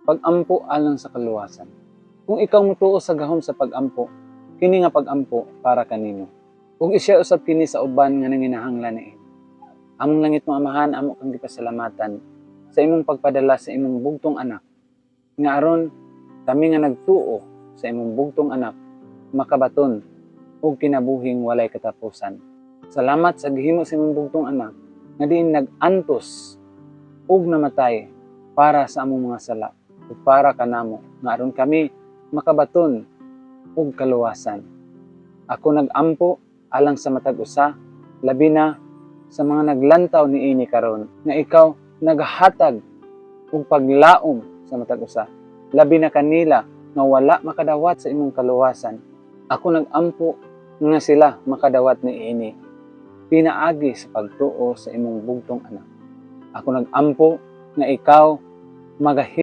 Pag-ampo alang sa kaluwasan. Kung ikaw mutuo sa gahom sa pag-ampo, kini nga pag-ampo para kanimo. Ug i-share usab kini sa uban nga nanginahanglan niini. Among langitnong Amahan, amo kang gipasalamatan sa imong pagpadala sa imong bugtong anak. Nga aron kami nga nagtuo sa imong bugtong anak makabaton og kinabuhing walay katapusan. Salamat sa gihimo sa imong bugtong anak nga diin nag-antos ug namatay para sa among mga sala ug para kanamo nga aron kami makabaton og kaluwasan. Ako nag-ampo alang sa matag usa, labi na sa mga naglantaw niini karon, nga ikaw nagahatag og paglaom sa matag usa, labi na kanila nga wala makadawat sa imong kaluwasan. Ako nag-ampo nga sila makadawat niini pinaagi sa pagtuo sa imong bugtong anak. Ako nag-ampo nga ikaw magahi